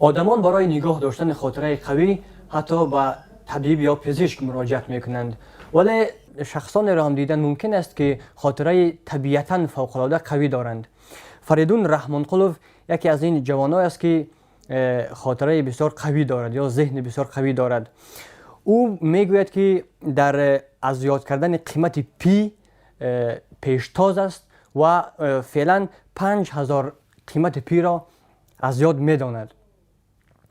Одамон барои нигоҳ доштани хотираи қавӣ ҳатто ба табиб ё пизишк муроҷиат мекунанд, вале шахсонеро ҳам дидан мумкин аст, ки хотираи табиатан фавқулода қавӣ доранд. Фаридун Раҳмонқулов яке аз ин ҷавоное аст, ки хотираи бисёр қавӣ дорад ё зеҳни бисёр қавӣ дорад. Ӯ мегӯяд, ки дар аз ёд кардани қимати пи пештоз аст ва феълан 5000 қимати пиро аз ёд медонад.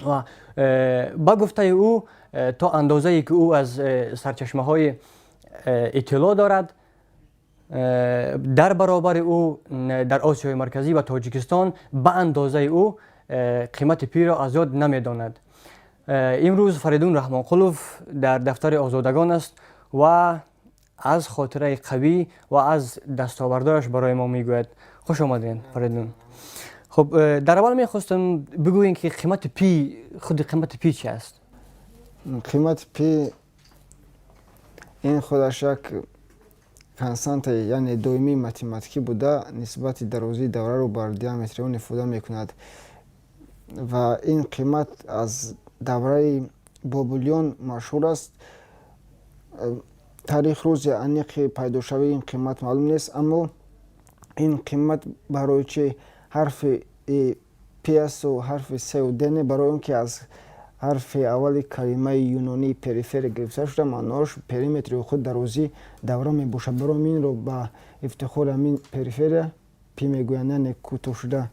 Ва ба гуфтаи ӯ, то андозае ки ӯ аз сарчашмаҳои иттилоъ дорад, дар баробари ӯ дар Осиёи Марказӣ ва Тоҷикистон ба андозаи ӯ қимати пиро аз ёд намедонад. Имрӯз Фаридун Раҳмонқулов дар дафтари Озодагон аст ва аз хотираи қавӣ ва аз дастовардояш барои мо мегӯяд. Хуш омадед, Фаридун. Хуб, дар аввал мехостам бигӯем, ки қимати пи, худи қимати пи чи аст? Қимати пи ин худаш як константа, яъне доимии математикӣ буда, нисбати дарозии давраро бар диаметри он ифода мекунад. Ва ин қимат аз давраи бобулиён машҳур аст. Таърих, рӯзи аниқи пайдошавии ин қимат маълум нест, аммо ин қимат барои чи ҳарфи пи асту ҳарфи су д не? Барои он ки аз ҳарфи аввали калимаи юнонии периферия гирифта шуда, маъноаш периметри худ дарозии давра мебошад. Барои инро ба ифтихори ҳамин периферия пи мегӯянд, яъне кӯтоҳшуда.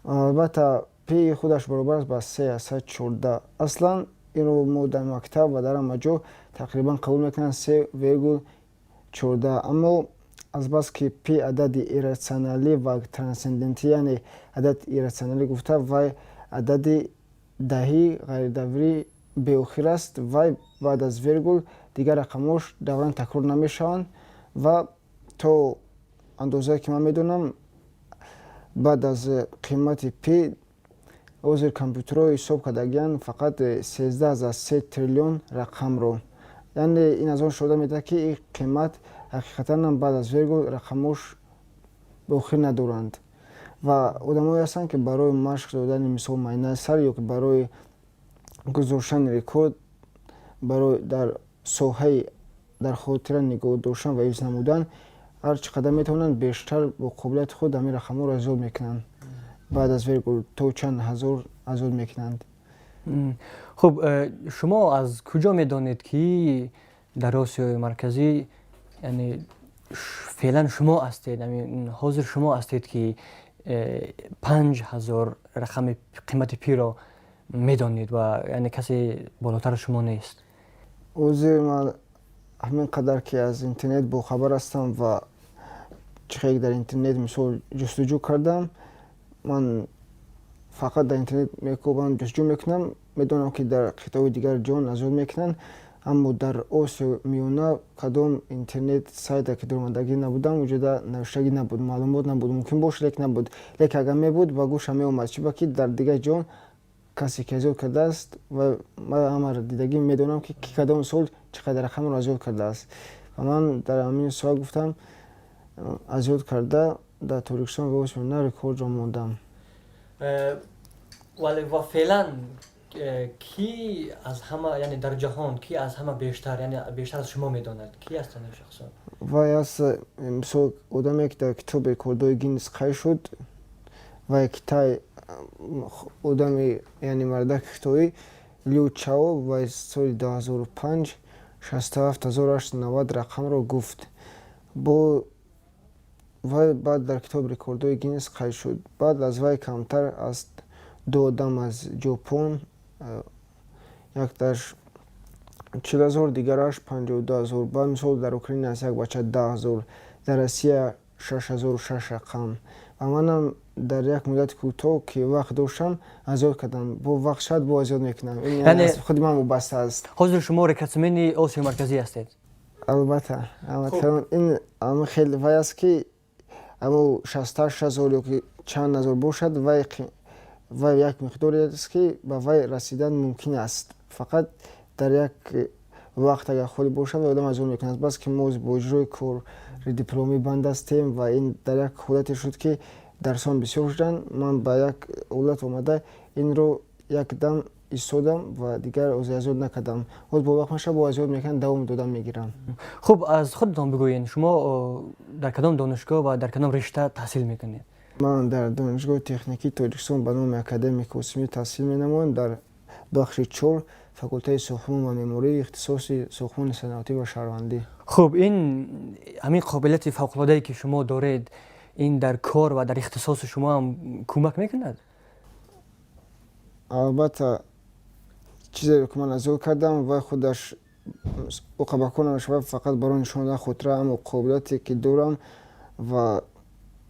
Албатта, пи худаш баробар аст ба 3,14. Аслан инро мо дар мактаб ва дар ҳама ҷо тақрибан қабул мекунанд 3,14, аммо азбаски пи адади ирратсионалӣ ва трансцендентӣ, яъне адади ирратсионалӣ гуфта, вай адади даҳӣ ғайридаврӣ беохир аст. Вай баъд аз вергул дигар рақамҳош давран такрор намешаванд. Ва то андозае ки ман медонам, баъд аз қимати пи ҳозир компютерҳо ҳисоб кардагиянд фақат 13,3 триллион рақамро. Яъне ин аз он шоҳида медиҳад, ки ин қимат ҳақиқатан баъд аз вергул рақамҳош беохир надоранд. Ва одамое ҳастанд, ки барои машқ додани, мисол, майнаи сар ё ки барои гузоштани рекорд, барои дар соҳаи дар хотира нигоҳ доштан ва ҳифз намудан, ҳар чӣ қадар метавонанд бештар бо қобилияти худ ҳамин рақамҳоро аз ёд мекунанд, баъд аз вергул то чанд ҳазор аз ёд мекунанд. Хуб, шумо аз куҷо медонед, ки дар Осиёи Марказӣ, яъне феълан шумо ҳастед, ҳозир шумо ҳастед, ки 5000 рақами қимати пиро медонед ва яъне касе болотар шумо нест? Ҳозир ман ҳамин қадар ки аз интернет бохабар ҳастам ва чӣ хеле дар интернет, мисол, ҷустуҷӯ кардам, ман фақат дар интернет мекобам, ҷустуҷӯ мекунам, медонам, ки дар қитъаҳои дигар ҷаҳон аз ёд мекунанд, аммо дар Осиё Миёна кадом интернет сайта ки даромадагӣ набудам, уҷода навиштагӣ набуд, маълумот набуд. Мумкин бошад, лек набуд. Лекин агар мебуд, ба гӯшам меомад, чӣ ба ки дар дигар ҷаҳон касе ки аз ёд кардааст, ва ман ҳамаро дидагӣ медонам, ки ки кадом сол чӣ қадар рақамро аз ёд кардааст. Ва ман дар ҳамин соҳа гуфтам, аз ёд карда дар Тоҷикистон ва Осиё Миёна рекордро мондам. Вале ва феълан ки аз ҳама, яъне дар ҷаҳон ки аз ҳама бештар, яъне бештар аз шумо медонад, ки ҳастанд ин шахсон? Вай аст, мисол, одаме ки дар китоби рекордҳои Гиннес қайд шуд. Вай Китай одами, яъне мардаки хитоӣ Лю Чао. Вай соли 2005 67 890 рақамро гуфт. Бо вай баъд дар китоби рекордҳои Гиннес қайд шуд. Баъд аз вай камтар аз ду одам аз Ҷопон, якташ 40 000, дигараш 52 000. Баъд, мисол, дар Украина аст як бача 10 000, дар Россия 6006 рақам. Ва манам дар як муддати кӯтоҳ, ки вақт доштам, аз ёд кардам. Бо вақт шояд бо аз ёд мекунам, ин аз худи ман вобаста аст. Ҳозир шумо рекордсмени Осиёи Марказӣ ҳастед? Албатта, албатта. Ин ама хеле вай аст, ки амо 68 000 ё ки чанд ҳазор бошад, вай як миқдоре аст, ки ба вай расидан мумкин аст, фақат дар як вақт агар холӣ бошад, одам аз ёд мекунад. Бас ки мо бо иҷрои кори дипломӣ банд ҳастем ва ин дар як ҳолате шуд, ки дарсон бисёр шуданд, ман ба як ҳолат омада инро Як дам истодам ва дигар аз ёд накардам. Ҳоз бо вақт мешавад, бо аз ёд мекунам, давом дода мегирам. Хуб, аз худатон бигӯед, шумо дар кадом донишгоҳ ва дар кадом ришта таҳсил мекунед? Ман дар Донишгоҳи техникии Тоҷикистон ба номи академик Осимӣ таҳсил менамоям, дар бахши 4, факултаи сохтмон ва меъморӣ, ихтисоси сохтмони саноатӣ ва шаҳрвандӣ. Хуб, ин ҳамин қобилияти фавқулоддае, ки шумо доред, ин дар кор ва дар ихтисоси шумо ҳам кӯмак мекунад? Албатта, чизеро, ки ман аз ёд кардам, вай худаш уқабакор намешавад, фақат барои нишон додани хотира. Аммо қобилияте, ки дорам, ва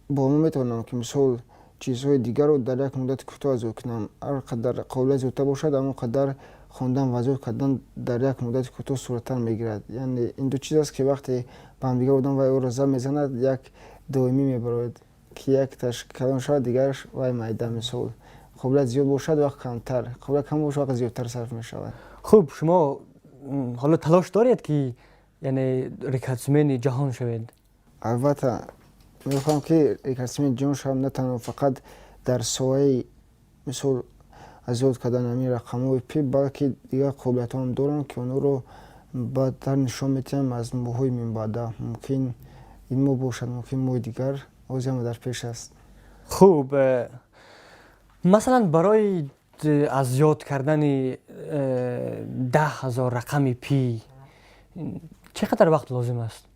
бо он метавонам, ки мисол чизҳои дигарро дар як муддати кӯтоҳ аз ёд кунам. Ҳар қадар қобилият зиёдтар бошад, ҳамон қадар хондан ва аз ёд кардан дар як муддати кӯтоҳ сураттар мегирад. Яъне ин ду чиз аст, ки вақте ба ҳамдигар одам вай ӯро зам мезанад, як доимӣ мебарояд, ки якташ калон шавад, дигараш вай майда. Мисол, қобилият зиёд бошад, вақт камтар, қобилият кам бошад, вақт зиёдтар сарф мешавад. Хуб, шумо ҳоло талош доред, ки яъне рекордсмени ҷаҳон шавед? Албатта, мехоҳам, ки рекордсмени ҷаҳон шавам, на танҳо фақат дар соҳаи, мисол, аз ёд кардани ҳамин рақамҳои пи, балки дигар қобилиятҳоам дорам, ки онҳоро баъдтар нишон медиҳам аз моҳҳои минбаъда. Мумкин ин моҳ бошад, мумкин моҳи дигар, ҳозир ҳама дар пеш аст. Хуб, масалан, барои аз ёд кардани 10 000 рақами пи чӣ қадар вақт лозим аст?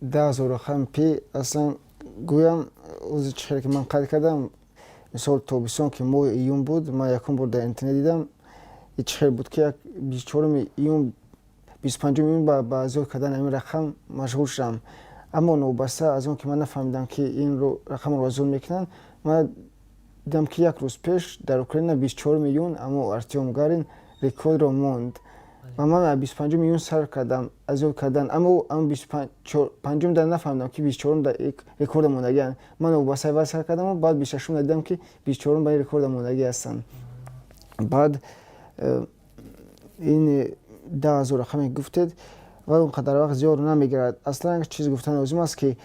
10 000 рақами пи, аслан гӯям, ози чӣ хеле ки ман қайд кардам, мисол, тобистон, ки моҳи июн буд, ман якум бор дар интернет дидам. Чӣ хел буд, ки як 24-уми июн, 25-уми июн ба аз ёд кардани ҳамин рақам машғул шудам. Аммо новобаста аз он ки ман нафаҳмидам, ки ин рақамро аз ёд мекунанд, ман дидам, ки як рӯз пеш дар Украина 24-уми июн амо Артём Гарин рекордро монд ва ман 25-уми июн сар кардам аз ёд кардан. Аммо 25-ум да нафаҳмидам, ки 24-ум да рекорда мондагианд. Ман новобаста вай сар кардаму баъд 26-ум дидам, ки 24-ум ба ин рекорда мондагӣ ҳастанд. Баъд ин 10 000 рақаме гуфтед, вай он қадар вақт зиёд намегирад. Аслан як чиз гуфтан лозим аст, ки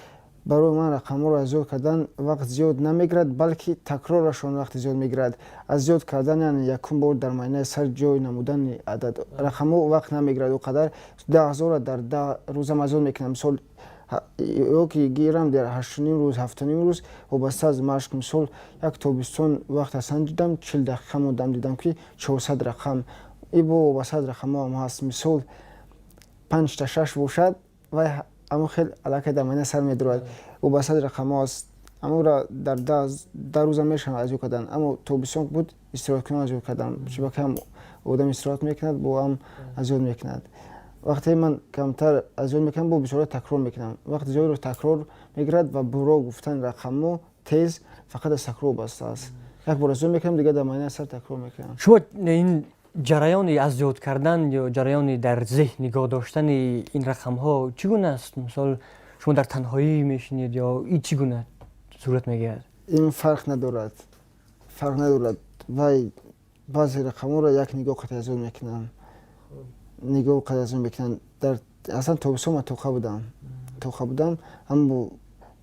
барои ман рақамҳоро аз ёд кардан вақт зиёд намегирад, балки такрорашон вақти зиёд мегирад. Аз ёд кардан, яъне якум бор дар майнаи сар ҷой намудани адад рақамҳо вақт намегирад о қадар. 10 000-ро дар 10 рӯзам аз ёд мекунам, мисол, ё ки гирам дар 8.5 рӯз, 7.5 рӯз, вобаста аз машқ. Мисол, як тобистон вақт санҷидам, 40 дақиқа мондам, дидам, ки 400 рақам. И бо вобаста аз рақамҳо ҳам ҳаст. Мисол, панҷта шаш бошад, вай аммо хел аллакай дар майна сар медорад. Вобаста аз рақамҳо аст. Аморо дар 10 рӯзам мешавад аз ёд кардан. Аммо тобистон буд, истироҳаткунон аз ёд кардам, чунки ҳам одам истироҳат мекунад, бо ҳам аз ёд мекунад. Вақте ман камтар аз ёд мекунам, бо бисёра такрор мекунам, вақти зиёдро такрор мегирад ва буро гуфтани рақамҳо тез фақат аз такрор вобаста аст. Як бор аз ёд мекунам, дигар дар майнаи сар такрор мекунам. Шумо ин ҷараёни аз ёд кардан ё ҷараёни дар зеҳн нигоҳ доштани ин рақамҳо чӣ гуна аст? Мисол, шумо дар танҳоӣ мешинед ё ин чӣ гуна сурат мегирад? Ин фарқ надорад, фарқ надорад. Вай баъзе рақамҳоро як нигоҳ қати аз ёд мекунам, нигоҳ қати аз ёд мекунам. Дар аслан тобистон ман тоқа будам, аммо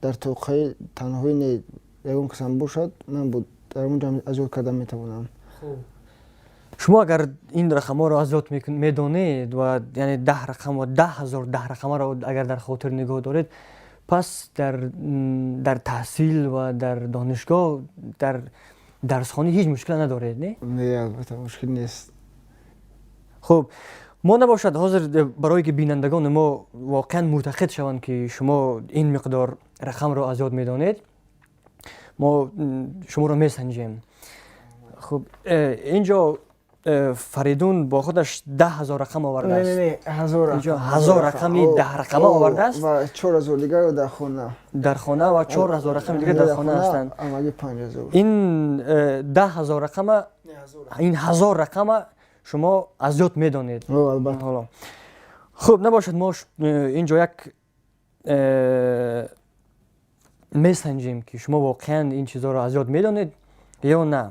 дар тоқаи танҳоӣ не, ягон касам бошад, ман дар он ҷо аз ёд кардан метавонам. Шумо агар ин рақамҳоро аз ёд медонед ва яъне 10 рақам ва 10 000 даҳ рақамаро агар дар хотир нигоҳ доред, пас дар таҳсил ва дар донишгоҳ, дар дарсхонӣ ҳеҷ мушкиле надоред, не? Не, албатта, мушкил нест. Хуб, мо набошад ҳозир барое ки бинандагони мо воқеан мӯътақид шаванд, ки шумо ин миқдор рақамро аз ёд медонед, мо шуморо месанҷем. Хуб, инҷо Фаридун бо худаш 10 000 рақам овардааст. Инҷо 1000 рақами даҳрақама овардааст. Ва 4000 дигарро дар хона. Дар хона ва 4000 рақами дигар дар хона ҳастанд. Амалӣ 5000. Ин 10 000 рақама, ин 1000 рақама шумо аз ёд медонед? Албатта. Хуб, набошад мо инҷо як месанҷем, ки шумо воқеан ин чизҳоро аз ёд медонед ё на.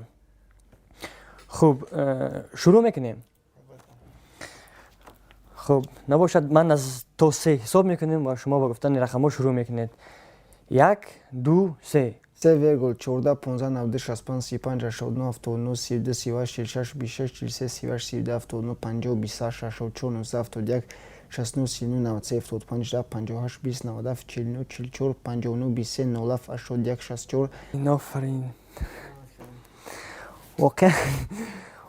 Хуб, шурӯъ мекунем. Хуб, набошад ман аз то се ҳисоб мекунем ва шумо ба гуфтани рақамҳо шурӯъ мекунед. Як, ду, се. 3,14 15 92 65 35 89 79 32 38 46 26 43 38 32 79 50 28 84 19 71 69 39 93 75 10 58 20 97 49 44 59 23 07 81 64. Офарин,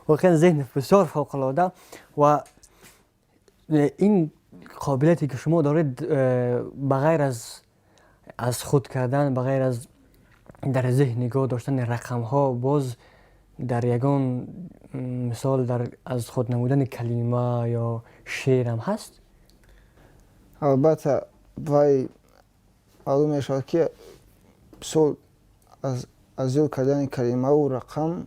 воқеан зеҳн бисёр фавқулода ва ин қобилияте, ки шумо доред, ба ғайр аз худ кардан, ба ғайр аз дар зеҳн нигоҳ доштани рақамҳо, боз дар ягон мисол дар аз худ намудани калима ё шеърам ҳаст? Албатта, вай маълум мешавад, ки мисол аз ёд кардани калимаву рақам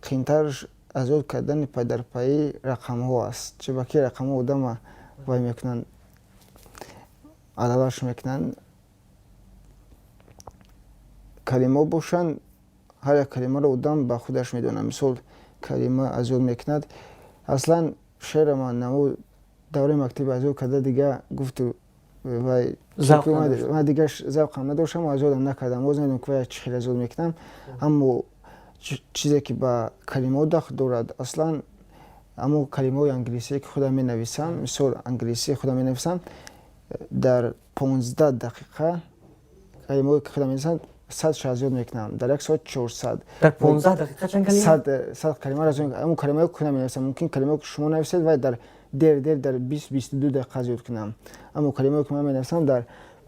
қиинтар аз ёд кардани пайдарпайи рақамҳо аст, чунки рақамҳо одама вай мекунанд, алалаш мекунанд. Калимаҳо бошанд, ҳар як калимаро одам ба худаш медонад, мисол, калима аз ёд мекунад. Аслан шеъра ман намо давраи мактаби аз ёд карда, дига гуфту вай ман дига завқам надоштам, аз ёдам накардам. Боз намедонам, ки вай чӣ хел аз ёд мекунам. Аммо чизе, ки ба калимаҳо дахл дорад, аслан аммо калимаҳои англисие, ки худам менависам, мисол, англисии худам менависам, дар 15 дақиқа калимаҳое, ки худам менависам, 100-ша аз ёд мекунам, дар як соат 400. Дар 15 дақиқа чанд калима? 100 калимаро аз аммо калимаҳое, ки худам менависам. Мумкин калимаҳое, ки шумо нависед, вай дар дер дер дар 20-22 дақиқа аз ёд кунам, аммо калимаҳое, ки ман менависам, дар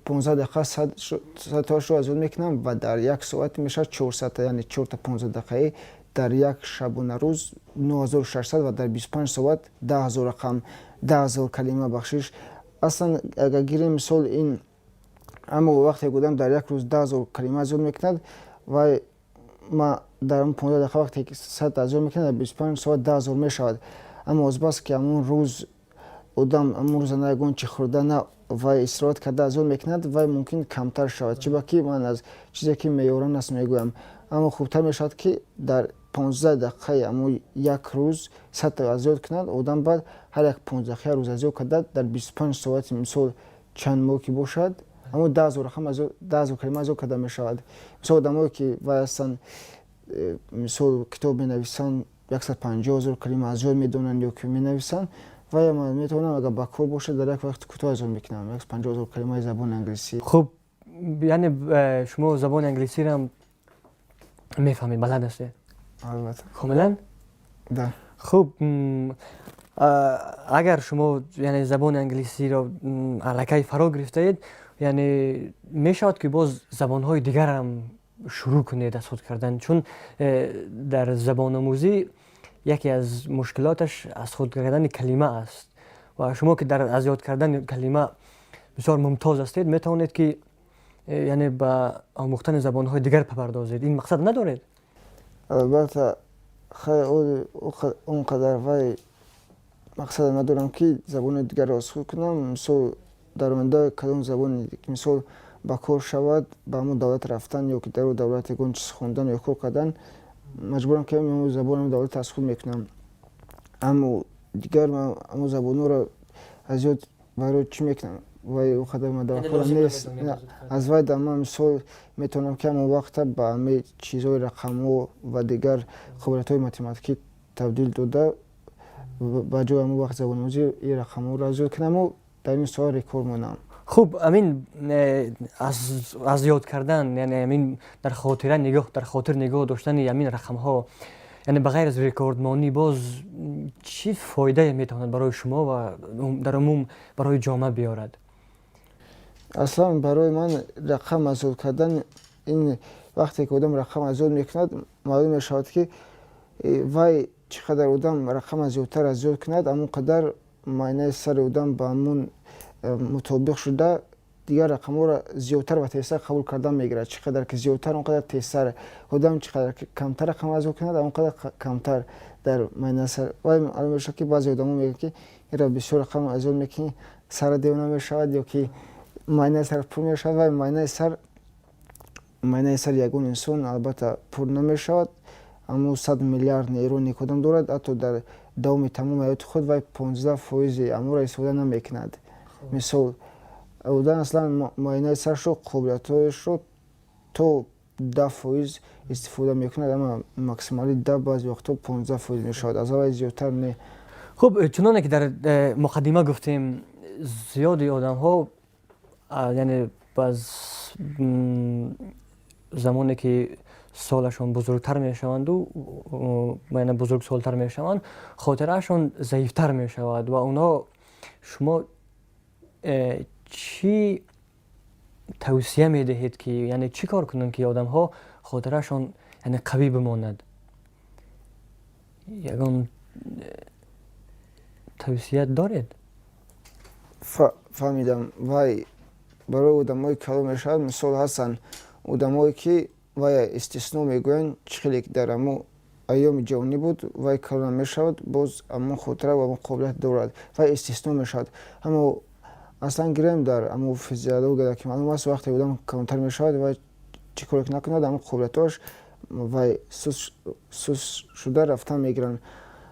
15 дақиқа 100 таашро аз ёд мекунам ва дар як соат мешавад 400-та, яъне чорта 15 дақиқаӣ, дар як шабонарӯз 9600 ва дар 25 соат 10 000 рақам, 10 000 калима, бахшиш. Аслан агар гирем, мисол, ин, аммо вақте одам дар як рӯз 10 000 калима аз ёд мекунад, вай ма дар он 15 дақиқа вақте ки 100 аз ёд мекунад, дар 25 соат 10 000 мешавад. Аммо азбас ки ҳамон рӯз одам ҳамон рӯза на ягон чӣ хӯрда, на вай истироҳат карда аз ёд мекунад, вай мумкин камтар шавад. Чӣ ба ки ман аз чизе, ки меъёран аст, мегӯям. Аммо хубтар мешавад, ки дар 15 дақиқаи ҳамон як рӯз 100-та аз ёд кунад одам. Баъд ҳар як 15 дақиқа рӯз аз ёд карда, дар 25 соати, мисол, чанд моҳ ки бошад, ҳамон 10 000 рақам, 10 000 калима аз ёд карда мешавад. Мисол, одамое, ки вай ҳастанд, мисол, китоб менависанд, 150 000 калима аз ёд медонанд ё ки менависанд, вай ман метавонам, агар ба кор бошад, дар як вақти кӯтоҳ аз ёд мекунам 150 000 калимаи забони англисӣ. Хуб, яъне шумо забони англисиро мефаҳмед, балад ҳастед? Албатта. Комилан? Да. Хуб, агар шумо, яъне, забони англисиро аллакай фаро гирифтаед, яъне мешавад, ки боз забонҳои дигарам шурӯъ кунед аз худ кардан, чун дар забономӯзӣ яке аз мушкилоташ аз худ кардани калима аст ва шумо, ки дар аз ёд кардани калима бисёр мумтоз ҳастед, метавонед, ки яъне ба омӯхтани забонҳои дигар папардозед. Ин мақсад надоред? Албатта, хай, он қадар вай мақсадам надорам, ки забони дигарро аз худ кунам. Мисол, дар оянда кадом забоне, мисол, ба кор шавад, ба ҳамон давлат рафтан ё ки дар давлат ягон чиз хондан ё кор кардан, маҷбурам, ки забони давлат аз худ мекунам. Аммо дигар ҳамон забонҳоро аз ёд барои чӣ мекунам? Вай он қадар ман дар корам нест. Аз вай да ман, мисол, метавонам, ки ҳамон вақта ба ҳамаи чизҳои рақамҳо ва дигар қобилиятҳои математикӣ табдил дода, ба ҷои ҳамон вақт забономӯзӣ ин рақамҳоро аз ёд кунаму дар ин соҳа рекорд монам. Хуб, амин аз ёд кардан, яъне амин дар хотира нигоҳ, дар хотир нигоҳ доштани амин рақамҳо, яъне ба ғайр аз рекордмонӣ, боз чӣ фоидае метавонад барои шумо ва дар умум барои ҷомеа биёрад? Аслан барои ман рақам аз ёд кардан ин, вақте ки одам рақам аз ёд мекунад, маълум мешавад, ки вай чӣ қадар одам рақама зиёдтар аз ёд кунад, ҳамон қадар майнаи сари одам ба ҳамон мутобиқ шуда, дигар рақамҳоро зиёдтар ва тезтар қабул кардан мегирад. Чӣ қадар ки зиёдтар, он қадар тезтар. Одам чӣ қадар камтар рақам аз ёд кунад, он қадар камтар дар майнаи сар вай. Маълум мешавад, ки баъзе одамо мегӯянд, ки инро бисёр рақам аз ёд мекунӣ, сара девона мешавад ё ки майнаи сар пур мешавад. Вай майнаи сари ягон инсон, албатта, пур намешавад. Аммо 100 миллиард нейроне ки одам дорад, ҳатто дар давоми тамоми ҳаёти худ вай 15 фоизи аморо истифода намекунад. Мисол, одам аслан майнаи саршо, қобилиятҳояшро то 10% истифода мекунад, ама максималӣ 10, баъзе вақтҳо 15% мешавад, аз аввал зиёдтар не. Хуб, чуноне ки дар муқаддима гуфтем, зиёди одамҳо, яъне аз замоне ки солашон бузургтар мешаванду, яъне бузургсолтар мешаванд, хотираашон заифтар мешавад ва онҳо, шумо чӣ тавсия медиҳед, ки яъне чӣ кор кунанд, ки одамҳо хотираашон, яъне, қавӣ бимонад? Ягон тавсия доред? Фаҳмидам. Вай барои одамои калон мешавад. Мисол, ҳастанд одамое, ки вай истисно мегӯянд, чӣ хеле дар амо айёми ҷавонӣ буд, вай калон мешавад, боз амон хотира ва амон қобилият дорад, вай истисно мешавад. Аммо аслан гирем, дар амо физиология ки маълум аст, вақте одам калонтар мешавад, вай чӣ коре ки накунад, амон қобилиятҳояш вай суст шуда рафтан мегиранд.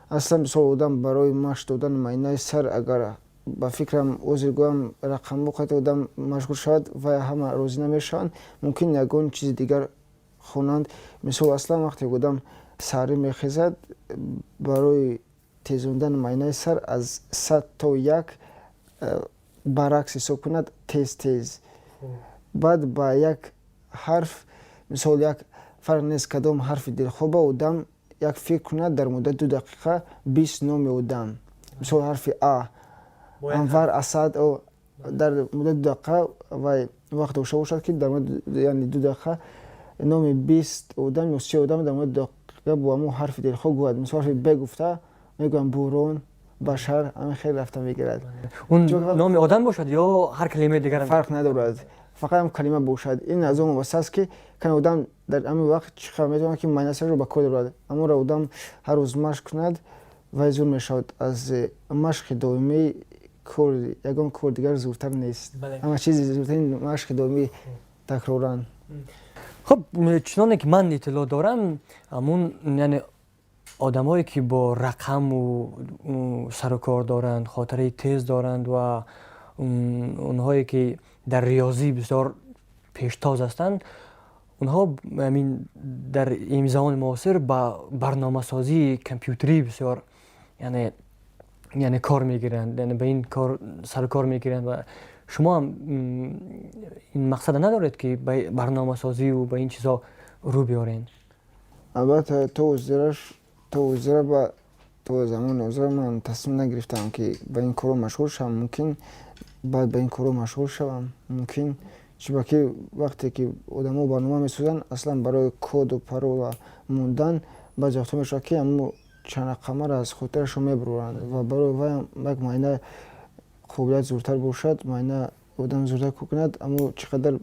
Аслан, мисол, одам барои машқ додани майнаи сар, агар ба фикрам ҳозир гӯям, рақамҳо қати одам машғул шавад, вай ҳама розӣ намешаванд. Мумкин ягон чизи дигар хонанд. Мисол, аслан вақте одам саҳарӣ мехезад, барои тезондани майнаи сар аз 100 то 1 баръакс ҳисоб кунад, тез тез, баъд ба як ҳарф, мисол, як, фарқ нест кадом ҳарфи дилхоҳба, одам як фикр кунад дар муддати 2 дақиқа 20 номи одам, мисол, ҳарфи А, Анвар, Асад, дар муддати 2 дақиқа вай вақт дошта бошад, ки дар яъне 2 дақиқа номи 20 одам ё 30 одам дар муддати 2 дақиқа бо ҳамон ҳарфи дилхоҳ гӯяд. Мисол, ҳарфи Б гуфта мегӯям Бурон, Башар, ҳамин хел рафта мегирад. Он номи одам бошад ё ҳар калимаи дигар? Фарқ надорад, фақат ҳам калима бошад. Ин аз он вобаста аст, ки кани одам дар ҳамин вақт чӣ қадр метавонад, ки майнаи сарро ба кор дорад. Ҳамонро одам ҳар рӯз машқ кунад, вай зур мешавад. Аз машқи доимӣ кор, ягон кор дигар зуртар нест. Ҳама чизи зуртарин машқи доимӣ, такроран. Хуб, чуноне ки ман иттилоъ дорам, ҳамун, яъне, одамое ки бо рақаму сару кор доранд, хотираи тез доранд ва онҳое ки дар риёзӣ бисёр пештоз ҳастанд, онҳо ҳамин дар ин замони муосир ба барномасозии компютерӣ бисёр, яъне кор мегиранд, яъне ба ин кор сару кор мегиранд. Ва шумо ҳам ин мақсада надоред, ки ба барномасозию ба ин чизҳо рӯ биёред? Албатта, то ҳозира ба то замони ҳозира ман тасмим нагирифтам, ки ба ин корҳо машғул шавам. Мумкин, баъд ба ин корҳо машғул шавам, мумкин, чунки вақте ки одамо барнома месозанд, аслан барои коду парола мондан баъзе вақтҳо мешавад, ки ҳамун чанд рақамаро аз хотирашон мебуранд ва барои вайам як майна қобилият зуртар бошад, майна одам зуртар кор кунад, аммо чӣ қадар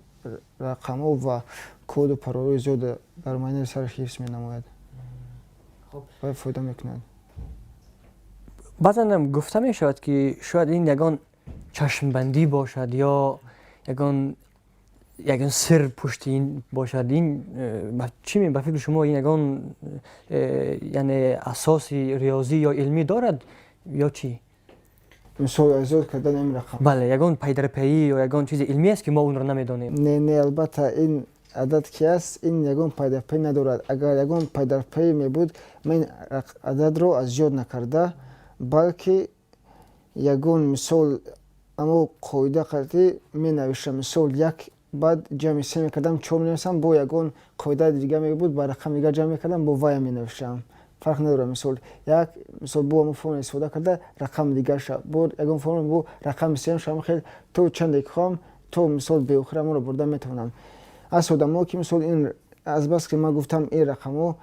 рақамҳо ва коду паролҳои зиёд дар майнаи сар ҳифз менамояд, вай фоида мекунад. Баъзан гуфта мешавад, ки шояд ин ягон чашмбандӣ бошад ё ягон сир пушти ин бошад. Ин чӣ, ба фикри шумо, ин ягон яъне асоси риёзӣ ё илмӣ дорад ё чӣ? Мисол, аз ёд кардани ин рақам? Бале, ягон пайдарпайӣ ё ягон чизи илмӣ аст, ки мо онро намедонем? Не, албатта, ин адад ки аст, ин ягон пайдарпайӣ надорад. Агар ягон пайдарпайӣ мебуд, ман ин ададро аз ёд накарда, балки ягон, мисол, амо қоида қатъӣ менавиштам. Мисол, як, баъд ҷамъи се мекардам, чор менависам. Бо ягон қоидаи дигар мебуд, ба рақами дигар ҷамъ мекардам, бо вая менавиштам. Фарқ надорад. Мисол, як, мисол, бо ҳамон формула истифода карда, рақами дигар шав, бо ягон формула, бо рақами сеюм шавам, хел то чанде ки хоҳам, то, мисол, беохир амонро бурда метавонам. Аст одамо, ки, мисол, ин азбаски ман гуфтам, ин рақамҳо,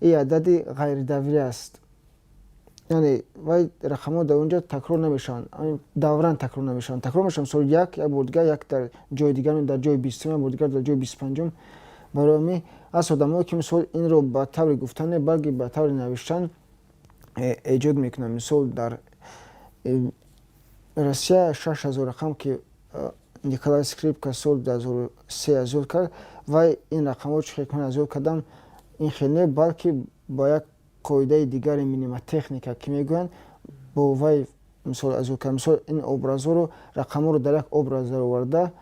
ин адади ғайридаврӣ аст, яъне вай рақамҳо дар он ҷо такрор намешаванд, давран такрор намешаванд. Такрор мешаванд, мисол, як, як бор дигар як дар ҷои дигар, дар ҷои 20-ум, як бор дигар дар ҷои 25-ум. Барои ҳамин аст одамое, ки, мисол, инро ба таври гуфтан не, балки ба таври навиштан эҷод мекунанд. Мисол, дар Россия 6000 рақам, ки Николай Скрипка соли 2003 аз ёд кард, вай ин рақамҳо чӣ хел ки ман аз ёд кардам, ин хел не, балки ба як қоидаи дигари мнемотехника, ки мегӯянд, бо вай, мисол, аз ёд кард. Мисол, ин образҳоро, рақамҳоро дар як образ дароварда.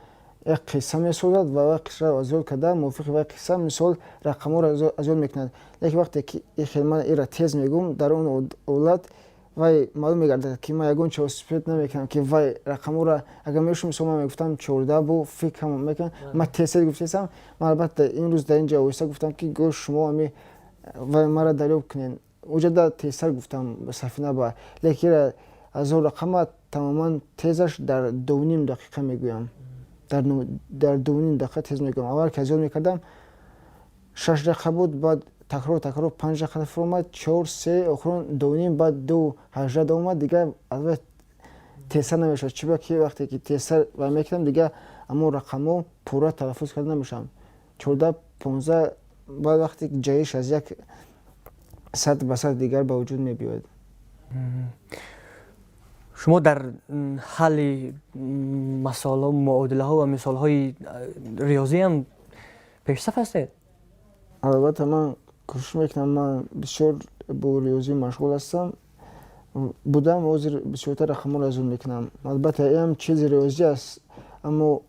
Як қисса месозад ва вай қиссаро аз ёд карда, мувофиқи вай қисса, мисол, рақамҳоро аз ёд мекунад. Лекин вақте ки ихел ман ира тез мегӯм, дар он ҳолат вай маълум мегардад, ки ман ягон чиз успеть намекунам, ки вай рақамҳоро агар мешум. Мисол, ман мегуфтам 14 бу фикр мекунам, ман тезтез гуфтесам. Ман, албатта, имрӯз дар ин ҷо оҳиста гуфтам, ки гӯ шумо ами вай мара дарёб кунед. Уҷада тезтар гуфтам сафина ба, лекин ира 1000 рақама тамоман тезаш дар 2,5 дақиқа мегӯям, дар 2,5 дақиқа тез мегӯям. Аввал ки аз ёд мекардам, 6 дақиқа буд, баъд такрор такрор 5 дақиқа фуромад, чор, се, охирон 2,5, баъд 2,18 омад. Дигар аз вай тезтар намешавад. Чиба ки вақте ки тезтар вай мекардам, дигар ҳамон рақамҳо пурра талаффуз карда намешаванд: 14, 15. Баъд вақте ҷаҳиш аз як сатҳ ба сатҳи дигар ба вуҷуд мебиёяд. Шумо дар ҳалли масола, муодилаҳо ва мисолҳои риёзӣ ҳам пешсаф ҳастед. Албатта, ман кӯшиш мекунам. Ман бисёр бо риёзӣ машғул ҳастам, будам, ҳозир бисёртар рақамҳоро аз ёд мекунам. Албатта, ин чизи риёзӣ аст, аммо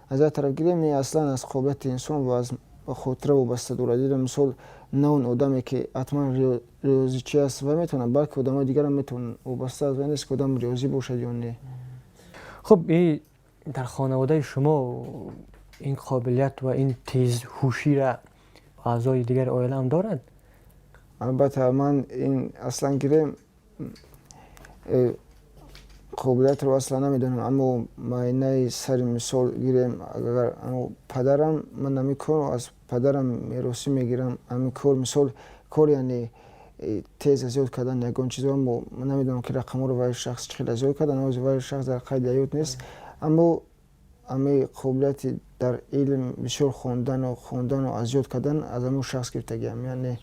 аз як тараф гирем, ин аслан аз қобилияти инсон ва аз хотира вобаста дорад. Ира, мисол, на он одаме ки ҳатман риёзичӣ аст ва метавонад, балки одамои дигарам метавонанд. Вобаста аз вай нест, ки одам риёзӣ бошад ё не. Хуб, и дар хонаводаи шумо ин қобилият ва ин тезҳушира аъзои дигари оила ҳам дорад? Албатта, ман ин аслан гирем, қобилиятро аслан намедонам, аммо майнаи сари, мисол гирем, агар падарам, ман ҳамин корро аз падарам меросӣ мегирам. Ҳамин кор, мисол, кор, яъне тез аз ёд кардан ягон чизо. Аммо ман намедонам, ки рақамҳоро вай шахс чӣ хел аз ёд кардан. Ҳозир вай шахс дар қайди ҳаёт нест, аммо ҳамин қобилияти дар илм бисёр хондану хондану аз ёд кардан аз ҳамон шахс гирифтагиам, яъне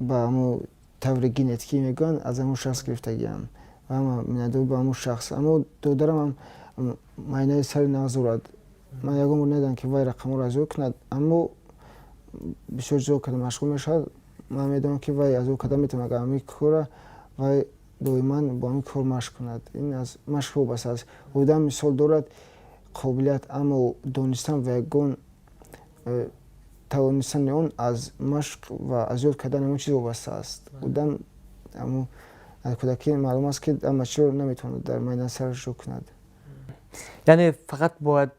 ба ҳамон таври генетикӣ мегӯянд, аз ҳамон шахс гирифтагиам ва ҳама миннатдор ба ҳамон шахс. Аммо додарам ҳам майнаи сари нағз дорад. Ман ягон бор надидам, ки вай рақамҳоро аз ёд кунад, аммо бисёр чизо карда машғул мешавад. Ман медонам, ки вай аз ёд карда метавонад, агар ҳамин корра вай доиман бо ҳамин кор машқ кунад. Ин аз машқ вобаста аст. Одам, мисол, дорад қобилият, аммо донистан ва ягон тавонистани он аз машқ ва аз ёд кардани ҳамон чиз вобаста аст. Одам ҳамон аз кӯдакӣ маълум аст, ки ҳама чизро наметавонад дар майнаи сараш ҷо кунад. Яъне фақат бояд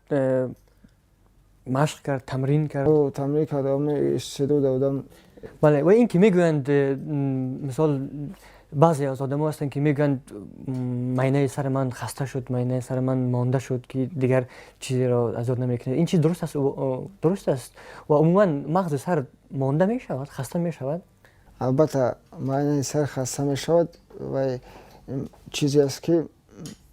машқ кард, тамрин кард. Тамрин кард, истеъдода одам. Бале, ва ин ки мегӯянд, мисол, баъзе аз одамо ҳастанд, ки мегӯянд: «Майнаи сари ман хаста шуд, майнаи сари ман монда шуд, ки дигар чизеро аз ёд намекунад». Ин чиз дуруст аст, дуруст аст? Ва умуман мағзи сар монда мешавад, хаста мешавад? Албатта, майнаи сар хаста мешавад. Вай чизе аст, ки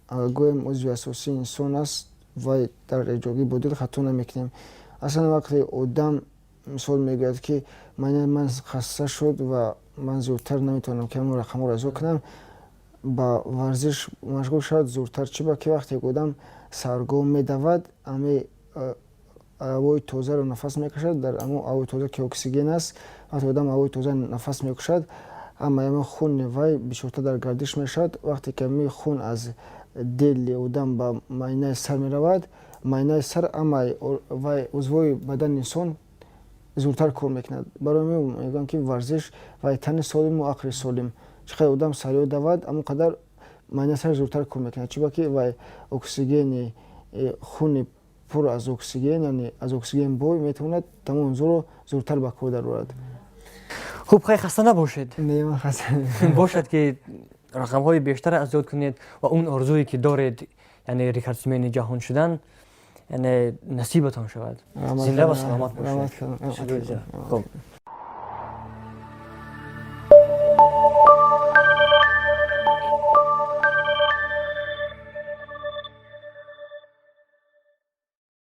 гӯем, узви асосии инсон аст. Вай дар эҷодӣ бодил хато намекунем. Аслан вақте одам, мисол, мегӯяд, ки майнаи ман хаста шуд ва ман зудтар наметавонам, ки ҳамон рақамҳоро аз ёд кунам, ба варзиш машғул шавад зудтар. Чӣ ба ки вақте одам саргоҳ медавад, ҳами ҳавои тозаро нафас мекашад. Дар ҳамон ҳавои тоза, ки оксиген аст, вақте одам ҳавои тоза нафас мекушад, ҳама ҳамин хуни вай бисёртар дар гардиш мешавад. Вақте ки ҳамин хун аз дили одам ба майнаи сар меравад, майнаи сар, ҳамаи вай узвҳои бадани инсон зудтар кор мекунад. Барои ҳамин мегӯям, ки варзиш вай тани солиму ақли солим. Чӣ қадар одам сарё давад, ҳамон қадар майнаи сар зудтар кор мекунад. Чӣ ба ки вай оксигени, хуни пур аз оксиген, яъне аз оксиген бой, метавонад тамоми узвро зудтар ба кор дарорад. Хуб, хай, хаста набошед. Не, ман хаста. Бошад, ки рақамҳои бештар аз ёд кунед ва он орзуе ки доред, яъне рекордсмени ҷаҳон шудан, яъне насибатон шавад. Зинда ва саломат бошед. Хуб.